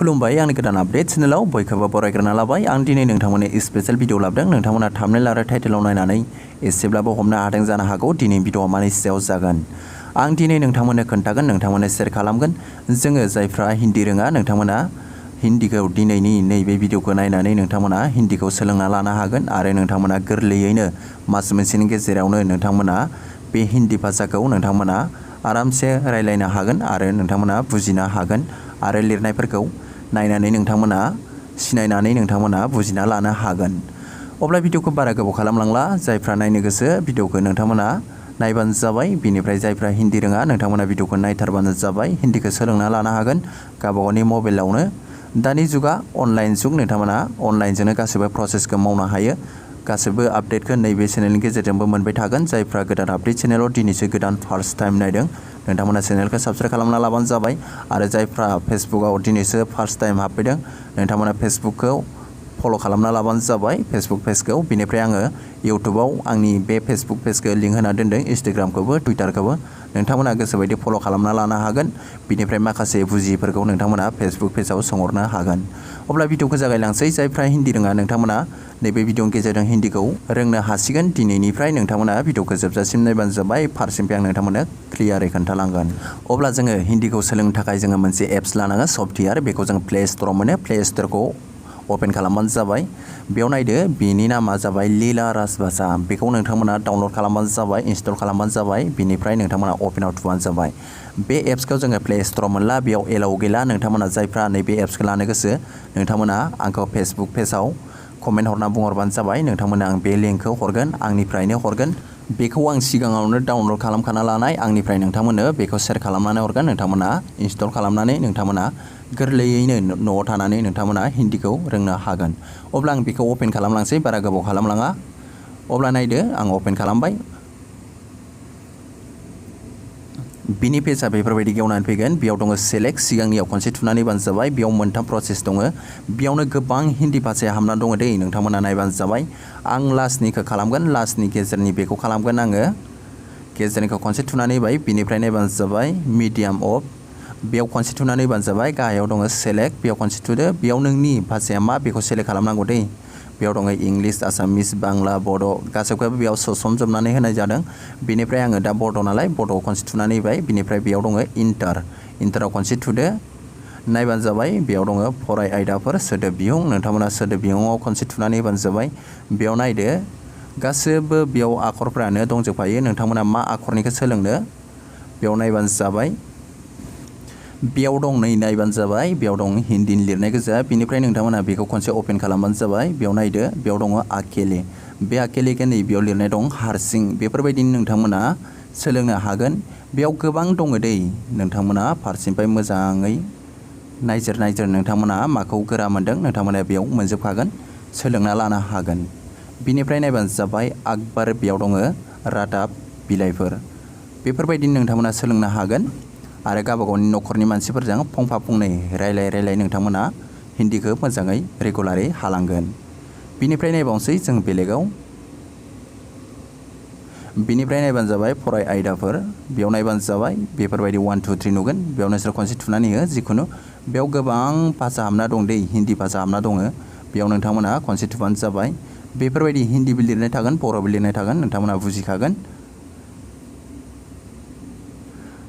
खुलुमबाय आंनि गोदान आपडेट चेनेलाव बयखौबो बरायग्रोना लाबाय। आं दिनै नोंथांमोननो स्पेशल भिडिअ लाबोदों। नोंथांमोना थाम्बनेल आरो टाइटेलाव नायनानै एसेब्लाबो हमनो हादों जानो हागौ दिनै भिडिअआ मानि सायाव जागोन। आं दिनै नोंथांमोननो खोन्थागोन, नोंथांमोननो शेयार खालामगोन। जोङो जायफ्रा हिन्दी रोङा नोंथांमोना हिन्दीखौ दिनैनि नैबे भिडिअखौ नायनानै नोंथांमोना हिन्दीखौ सोलोंना लानो हागोन आरो नोंथांमोना गोरलैयैनो मास मोनसेनि गेजेरावनो नोंथांमोना बे हिन्दी भाषाखौ नोंथांमोना आरामसे रायलायनो हागोन आरो नोंथांमोना बुजिनो हागोन आरो लिरनायफोरखौ नायनानै नोंथांमोना सिनायनानै नोंथांमोना बुजिना लानो हागोन। अब्ला भिडिअखौ बारा गोबाव खालामलांला, जायफ्रा नायनो गोसो भिडिअखौ नोंथांमोना नायबानो जाबाय। बिनिफ्राय जायफ्रा हिन्दी रोङा नोंथांमोना भिडिअखौ नायथारबानो जाबाय। हिन्दीखौ सोलोंना लानो हागोन गावबागावनि मबाइलावनो। दानि जुगा अनलाइन जुग, नोंथांमोना अनलाइनजोंनो गासैबो प्रसेसखौ मावनो हायो। गासैबो आपडेटखौ नैबे चेनेलनि गेजेरजोंबो मोनबाय थागोन। जायफ्रा गोदान आपडेट चेनेलाव दिनैसो गोदान फार्स्ट टाइम नायदों नोंथांमोना चेनेलखौ साबस्क्राइब खालामना लाबानो जाबाय। आरो जायफ्रा फेसबुकआव दिनैसो फार्स्ट टाइम हाबफैदों नोंथांमोना फेसबुकखौ फल' खालामना लाबानो जाबाय, फेसबुक पेजखौ। बिनिफ्राय आङो इउटुबाव आंनि बे फेसबुक पेजखौ लिंक होना दोनदों, इन्सटाग्रामखौबो टुइटारखौबो नोंथांमोना गोसोबायदि फल' खालामना लानो हागोन। बिनिफ्राय माखासे बुजियिफोरखौ नोंथांमोना फेसबुक पेजाव सोंहरनो हागोन। अब्ला भिडिअखौ जागायलांसै। जायफ्रा हिन्दी रोङा नोंथांमोना नैबे भिडिअनि गेजेरजों हिन्दीखौ रोंनो हासिगोन। दिनैनिफ्राय नोंथांमोना भिडिअखौ जोबजासिम नायबानो जाबाय। फारसेनिफ्राय आं नोंथांमोननो क्लियारै खोन्थालांगोन। अब्ला जोङो हिन्दीखौ सोलोंनो थाखाय जोङो मोनसे एप्स लानांगोन, सफ्टवेयार। बेखौ जों प्ले स्ट'राव मोनो। प्ले स्ट'रखौ अपेन खालामबानो जाबाय। बेयाव नायदो, बेनि नामा जाबाय लीला राजभाषा। बेखौ नोंथांमोना डाउनलड खालामबानो जाबाय, इनस्टल खालामबानो जाबाय। बिनिफ्राय नोंथांमोना अपेनाव थुबानो जाबाय। बे एप्सखौ जोङो प्ले स्ट'राव मोनला, बेयाव एलाउ गैला। नोंथांमोना जायफ्रा नैबे एप्सखौ लानो गोसो नोंथांमोना आंखौ फेसबुक पेजाव कमेन्ट हरना बुंहरबानो जाबाय। नोंथांमोना आं बे लिंकखौ हरगोन, आंनिफ्रायनो हरगोन। बेखौ आं सिगाङावनो डाउनलड खालामखाना लानाय, आंनिफ्राय नोंथांमोननो बेखौ शेयार खालामनानै हरगोन। नोंथांमोना इनस्टल खालामनानै नोंथांमोना गोरलैयैनो न'आव थानानै नोंथांमोना हिन्दीखौ रोंनो हागोन। अब्ला आं बेखौ अपेन खालामलांसै, बारा गोबाव खालामलाङा। अब्ला नायदो, आं अपेन खालामबाय। बिनि पेजआ बेफोरबायदि गेवनानै फैगोन। बेयाव दङ सेलेक्ट, सिगांनियाव खनसे थुनानै होबानो जाबाय। बेयाव मोनथाम प्रसेस दङ। बेयावनो गोबां हिन्दी भाषाया हाबना दङ दै, नोंथांमोना नायबानो जाबाय। आं लास्टनिखौ खालामगोन, लास्टनि गेजेरनि बेखौ खालामगोन आङो। गेजेरनिखौ खनसे थुनानै होबाय। बिनिफ्राय नायबानो जाबाय मिडियाम अफ, बेयाव खनसे थुनानै होबानो जाबाय। गाहायाव दङ सेलेक्ट, बेयाव खनसे थुदो। बेयाव नोंनि भाषाया मा बेखौ सेलेक्ट खालामनांगौ दै। बेयाव दङ इंलिश, आसामिस, बांला, बड', गासैखौबो बेयाव सोसनजोबनानै होनाय जादों। बेनिफ्राय आङो दा बड' नालाय बड'आव खनसे थुनानै होबाय। बिनिफ्राय बेयाव दङ इन्टार, इन्टाराव खनसे थुदो। नायबानो जाबाय। बेयाव दङ फराय आयदाफोर, सोदोब बिहुं। नोंथांमोना सोदोब बिहुङाव खनसे थुनानै होबानो जाबाय। बेयाव नायदो, गासैबो बेयाव आखरफ्रानो दंजोबखायो। नोंथांमोना मा आखरनिखौ सोलोंनो बेयाव नायबानो जाबाय। बेयाव दं नै, नायबानो जाबाय। बेयाव दं हिन्दीनि लिरनाय गोजा। बिनिफ्राय नोंथांमोना बेखौ खनसे अपेन खालामबानो जाबाय। बेयाव नायदो, बेयाव दङ आकेले। बे आकेलेखौ नै बेयाव लिरनाय दं हारसिं। बेफोरबायदिनो नोंथांमोना सोलोंनो हागोन। बेयाव गोबां दङ दै, नोंथांमोना फारसेनिफ्राय मोजाङै नायजोर नोंथांमोना माखौ गोरा मोन्दों नोंथांमोना बेयाव मोनजोबखागोन, सोलोंना लानो हागोन। बिनिफ्राय नायबानो जाबाय आखबार, बेयाव दङ रादाब बिलाइफोर। बेफोरबायदिनो नोंथांमोना सोलोंनो हागोन आरो गावबागावनि न'खरनि मानसिफोरजों फंफा फंनै रायलाय नोंथांमोना हिन्दीखौ मोजाङै रेगुलारै हालांगोन। बिनिफ्राय नायबावनोसै जों बेलेगाव। बिनिफ्राय नायबानो जाबाय फराय आयदाफोर। बेयाव नायबानो जाबाय बेफोरबायदि 1 2 3 नुगोन। बेयाव नोंसोर खनसे थुनानै हो जिखुनु। बेयाव गोबां भाषा हाबना दं दै, हिन्दी भाषा हाबना दङ। बेयाव नोंथांमोना खनसे थुबानो जाबाय। बेफोरबायदि हिन्दीबो लिरनाय थागोन, बर'बो लिरनाय थागोन, नोंथांमोना बुजिखागोन।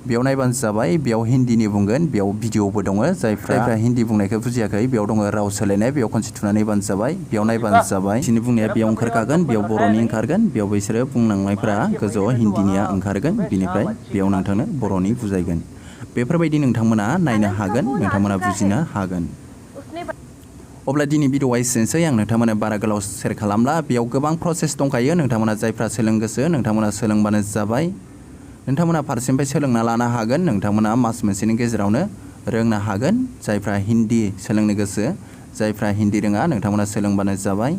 बेयाव नायबानो जाबाय। बेयाव हिन्दीनि बुंगोन, बेयाव भिडिअबो दङ। जायफ्रा हिन्दी बुंनायखौ बुजियाखै बेयाव दङ राव सोलायनाय, बेयाव खनसे थुनानै होबानो जाबाय। बेयाव नायबानो जाबाय बिसोरनि बुंनाया बेयाव ओंखारखागोन, बेयाव बर'नि ओंखारगोन, बेयाव बिसोरो बुंलांनायफोरा गोजौआव हिन्दीनिया ओंखारगोन। बिनिफ्राय बेयाव नोंथांनो बर'नि बुजायगोन। बेफोरबायदि नोंथांमोना नायनो हागोन, नोंथांमोना बुजिनो हागोन। अब्ला दिनै भिडिअआ एसेनोसै। आं नोंथांमोना बारा गोलाव शेयार खालामला। बेयाव गोबां प्रसेस दंखायो। नोंथांमोना जायफ्रा सोलोंनो गोसो नोंथांमोना सोलोंबानो जाबाय। नोंथांमोना फारसेनिफ्राय सोलोंना लानो हागोन। नोंथांमोना मास मोनसेनि गेजेरावनो रोंनो हागोन। जायफ्रा हिन्दी सोलोंनो गोसो, जायफ्रा हिन्दी रोङा नोंथांमोना सोलोंबानो जाबाय।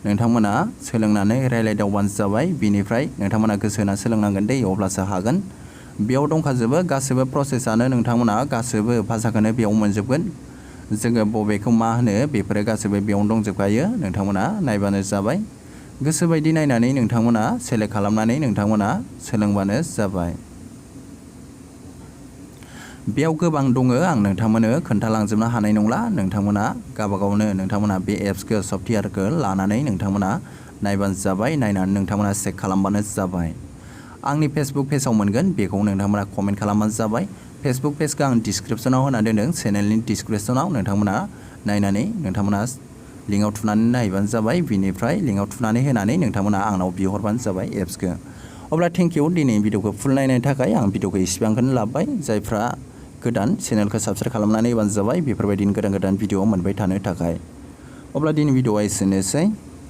नोंथांमोना सोलोंनानै रायलायदावबानो जाबाय। बिनिफ्राय नोंथांमोना गोसो होना सोलोंनांगोन दै, अब्लासो हागोन। बेयाव दंखाजोबो गासैबो प्रसेसआनो, नोंथांमोना गासैबो भाषाखौनो बेयाव मोनजोबगोन। जोङो बबेखौ मा होनो बेफोरो गासैबो बेयावनो दंजोबखायो। नोंथांमोना नायबानो जाबाय। गोसोबायदि नायनानै नोंथांमोना सेलेक्ट खालामनानै नोंथांमोना सोलोंबानो जाबाय। बेयाव गोबां दङ आं नोंथांमोननो खोन्थालांजोबनो हानाय नंला नोंथांमोना गावबागावनो नोंथांमोना बे एप्सखौ सफ्टवेयारखौ लानानै नोंथांमोना नायबानो जाबाय नायनानै नोंथांमोना चेक खालामबानो जाबाय आंनि फेसबुक पेजाव मोनगोन बेखौ नोंथांमोना कमेन्ट खालामबानो जाबाय फेसबुक पेजखौ आं डिसक्रिप्शनाव होना दोन्दों चेनेलनि डिसक्रिप्शनाव नोंथांमोना नायनानै नोंथांमोना लिंकआव थुनानै नायबानो जाबाय बिनिफ्राय लिंकआव थुनानै होनानै नोंथांमोना आंनाव बिहरबानो जाबाय एप्सखौ अब्ला थेंक इउ दिनै भिडिअखौ फुल नायनायनि थाखाय आं भिडिअखौ इसेबांखौनो लाबाय जायफ्रा गोदान चेनेलखौ साबस्क्राइब खालामनानै होबानो जाबाय बेफोरबायदिनो गोदान भिडिअ मोनबाय थानो थाखाय अब्ला दिनै भिडिअआ एसेनोसै